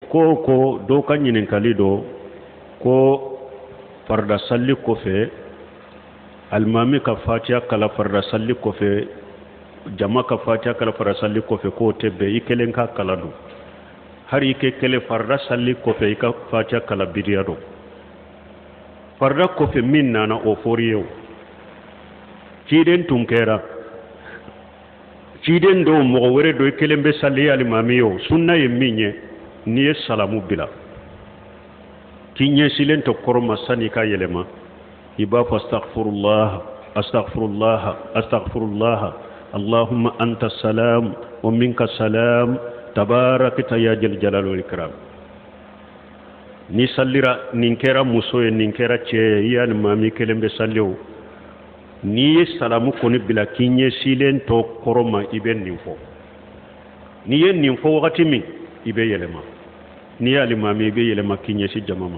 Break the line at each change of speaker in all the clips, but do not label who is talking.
Ko dɔw ka ɲininkali don ko farida salli kɔfɛ, alimami ka fatiya kalan farida salli kɔfɛ, jama ka fatiya kalan farida salli kɔfɛ, k'o tɛ bɛn, i kelen ka kalan don. Hari i kɛ kelen farida salli kɔfɛ, i ka fatiya kalan, bidiya don. Farida kɔfɛ min nana, o fɔr'i ye. O ciden tun kɛra ciden dɔw, mɔgɔ wɛrɛ dɔ, i kelen bɛ sali, alimami ye, o sunna ye min ye, n'i ye salamu bila k'i ɲɛsilen to kɔrɔn ma, sani i ka yɛlɛma, i b'a fɔ: astaghfirullah, astaghfirullah, astaghfirullah, allahumma anta salam wa minka salam, tabarakta ya jal jalal wal ikram. Ni sallira, nin kɛra muso ye, nin kɛra cɛ ye, i y'alimami kelen bɛ salli o, n'i ye salamu kɔni bila k'i ɲɛsilen to kɔrɔn ma, i bɛ nin fɔ. N'i ye nin fɔ wagati min, i bɛ yɛlɛma. N'i ye alimami, i bɛ yɛlɛma k'i ɲɛsin jama ma,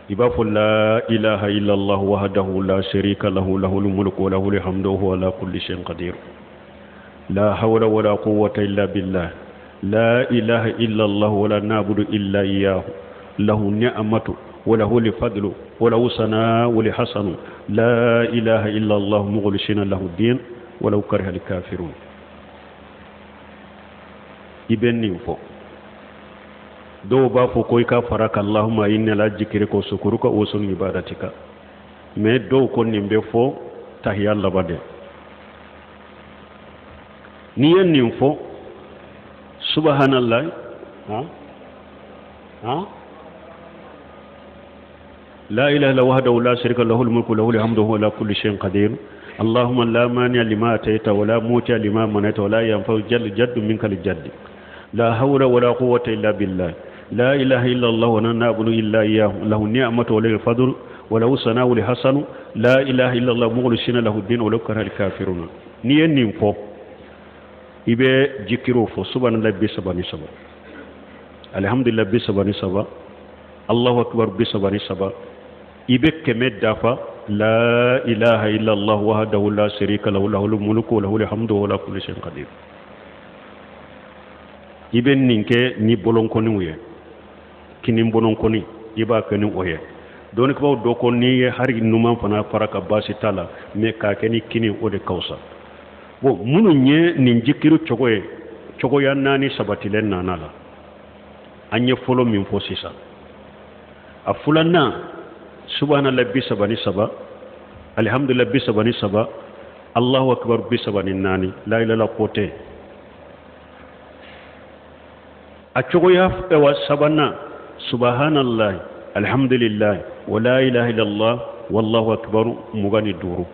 i b'a fɔ: la ilaha illallah wahdahu la sharika lahu, lahul mulku wa lahul hamdu wa huwa ala kulli shay'in qadir, la hawla wala quwwata illa billah, la ilaha illallah wala na'budu illa iyyahu, lahu ni'matu wa lahu al-fadlu wa lahu sana'u al-hasanu, la ilaha illallah mukhlisina lahu din walau kariha al-kafirun. I bɛ nin fɔ. Dɔw b'a fɔ ko i ka fara kan: allahumma inni ala zikrika wa shukrika wa husni ibadatika. Mais dɔw ko nin bɛ fɔ tahiya laban de. N'i ye nin fɔ, subhanallah, han han, لا إله إلا وحده لا شريك له، الملك له الحمد وهو على كل شيء قدير، اللهم لا مانع لما أتيت ولا موتي لما منعت ولا ينفع جل جد منك الجد، لا حول ولا قوة إلا بالله، لا إله إلا الله ولا نعبد إلا إياه، له النعمة وله الفضل وله الثناء الحسن، لا إله إلا الله مخلصين له الدين ولو كره الكافرون. N'i ye nin fɔ, i bɛ jikiriw fɔ: subhanallah 33, alhamdulillah 33, allahu akbar 33. I bɛ 100 dafa: la ilaha illallah wahdahu la sharika lahu, lahul mulku wa lahul hamdu wa ala kulli shay'in qadir. I bɛ nin kɛ ni bolonkɔniw ye, kinin bolonkɔni, i b'a kɛ ni o ye. Dɔnnikɛbaaw dɔ ko n'i ye hari numan fana fara ka, baasi t'a la, mais k'a kɛ ni kinin, o de ka fisa. Bon, minnu ye nin jikiri cogo ye, cogoya naani sabatilen nana la. An ye fɔlɔ min fɔ sisan, a filanan, subhanallah 33, alhamdulillah 33, allahu akbar 34, la ilaha ko tɛ. A cogoya wa sabanan, subhanallah, alhamdulillah, wa la ilaha illallah, wallahu akbar 25,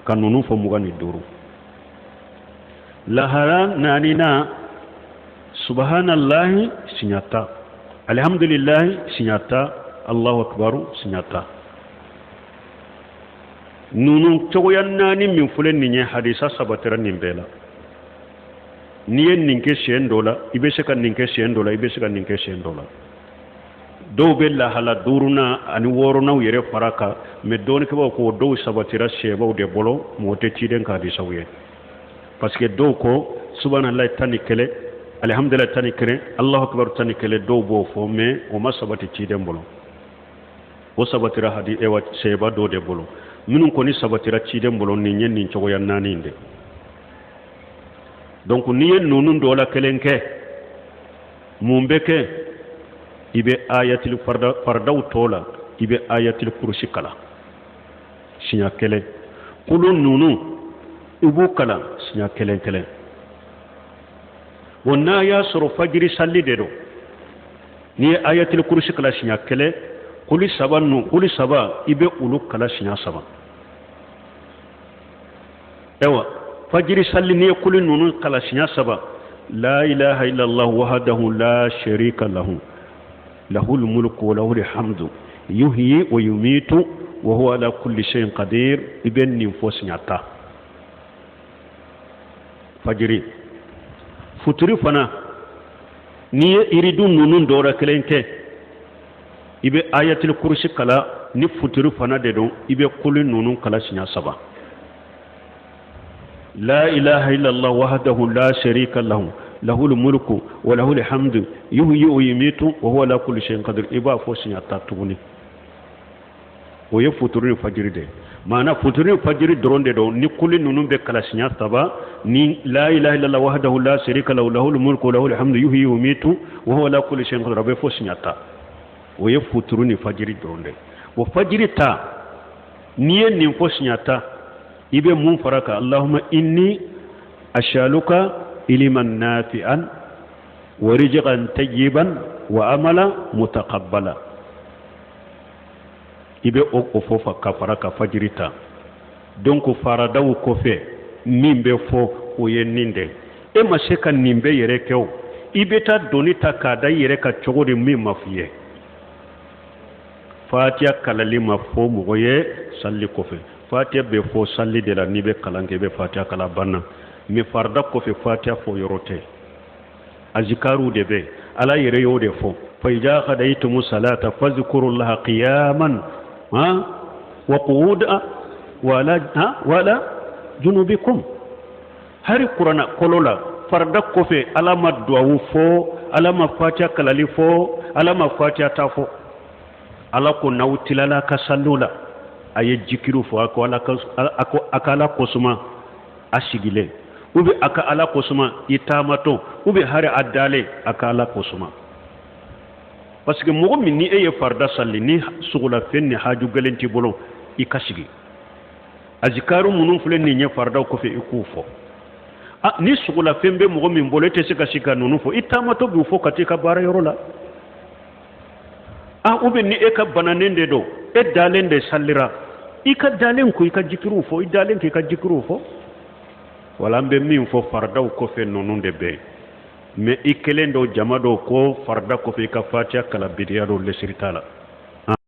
ka ninnu fɔ 25. Lahara naaninan, subhanallahi siɲɛ 10, alhamdulillahi siɲɛ 10, allahu akbar siɲɛ 10. Ninnu cogoya naani min filɛ nin ye, hadisa sabatira nin bɛɛ la. N'i ye nin kɛ siɲɛ dɔ la, i bɛ se ka nin kɛ siɲɛ dɔ la, i bɛ se ka nin kɛ siɲɛ dɔ la. Dɔw bɛ lahala duurunan ani wɔɔrɔnanw yɛrɛ fara kan, mais dɔnnikɛbaaw ko dɔw sabatira sahabaw de bolo, mɔgɔ tɛ ciden ka hadisaw ye, parce que dɔw ko subhanallahi 11, alhamdulillahi 11, allahu akbar 11. Dɔw b'o fɔ, mais o ma sabati ciden bolo. O sabatira hadi ewa sahaba dɔw de bolo. Minnu kɔni sabatira ciden bolo, nin ye nin cogoya naani de. Donc n'i ye ninnu dɔ la kelen kɛ, mun bɛ kɛ? I bɛ ayatil farida, faridaw tɔ la, i bɛ ayatil kurusi kalan siɲɛ kelen. Kulu ninnu, i b'u kalan siɲɛ kelen kelen. O n'a y'a sɔrɔ fajiri sali de don, n'i ye ayatil kurusi kalan siɲɛ kelen, kuli saba ninnu, kuli saba, i bɛ olu kalan siɲɛ saba. Ayiwa, fajiri sali, n'i ye kuli ninnu kalan siɲɛ saba: la ilaha illallah wahdahu la sharika lahu, lahul mulku wa lahul hamdu, yuhyi wa yumitu wa huwa ala kulli shay'in qadir, i bɛ nin fɔ siɲɛ 10 fajiri. Futuri fana, n'i ye iridu ninnu dɔ la kelen kɛ, i bɛ ayatul kurusi kalan. Ni futuri fana de don, i bɛ kuli ninnu kalan siɲɛ saba: la ilaha illallah wahdahu la sharika lahu, Lahul mulku wa lahul hamdu yuhyi wa yumitu wa huwa ala kulli shay'in qadir, i b'a fɔ siɲɛ 10 tuguni. O ye futuru ni fajiri de ye. Maana futuru ni fajiri dɔrɔn de don ni kuli ninnu bɛ kalan siɲɛ saba ni la ilaha illallah wahdahu la sharika lahu lahul mulku wa lahul hamdu yuhyi wa yumitu wa huwa ala kulli shay'in qadir, a bɛ fɔ siɲɛ 10. O ye futuru ni fajiri dɔrɔn de ye. O fajiri ta, n'i ye nin fɔ siɲɛ 10, i bɛ mun fara kan? Allahumma inni as'aluka iliman nafi'an wa rizqan tayyiban wa amala mutaqabbala. I bɛ o fɔ ka fara ka fajiri ta. Donc faradaw kɔfɛ min bɛ fɔ, o ye nin de. E ma se ka nin bɛɛ yɛrɛ kɛ o, i bɛ taa doni ta k'a da i yɛrɛ ka cogo di min ma f'i ye. Fatiya kalali ma fɔ mɔgɔ ye sali kɔfɛ. Fatiya bɛ fɔ sali de la. N'i bɛ kalan kɛ, i bɛ fatiya kalan, banna. Mais farida kɔfɛ, fatiya fɔ yɔrɔ tɛ, azikaru de bɛ. Ala yɛrɛ y'o de fɔ: fa iza qadaytumu salata fazkurullaha qiyaman ha wa qu'uda wala ha wala junubikum. Hari kurana kɔlɔ la, farida kɔfɛ, Ala ma duwawu fɔ, Ala ma fatiya kalali fɔ, Ala ma fatiya ta fɔ. Ala ko n'aw tilala ka saliw la, a ye jikiriw fɔ, a ko ala a ko a ka Ala kosuma a sigilen, ou bien a ka Ala kosuma i taamatɔ, ou bien hari a dalen, a ka Ala kosuma. Parce que mɔgɔ min ni e ye farida sali, ni sogolafɛn ni haju gɛlɛn t'i bolo, i ka sigi, azikaru minnu filɛ nin ye faridaw kɔfɛ, i k'u fɔ. A ni sogolafɛn bɛ mɔgɔ min bolo, e tɛ se ka sigi ka ninnu fɔ, i taamatɔ b'u fɔ ka t'i ka baara yɔrɔ la. A ou bien ni e ka bananen de don, e dalen de salira, i ka dalen ko i ka jikiriw fɔ, i dalen k'i ka jikiriw fɔ. Wala an bɛ min fɔ faridaw kɔfɛ, ninnu de bɛ yen. Mais i kelen dɔw, jama dɔw ko farida kɔfɛ i ka fatiya kala, bidiya dɔw, lesiri t'a la.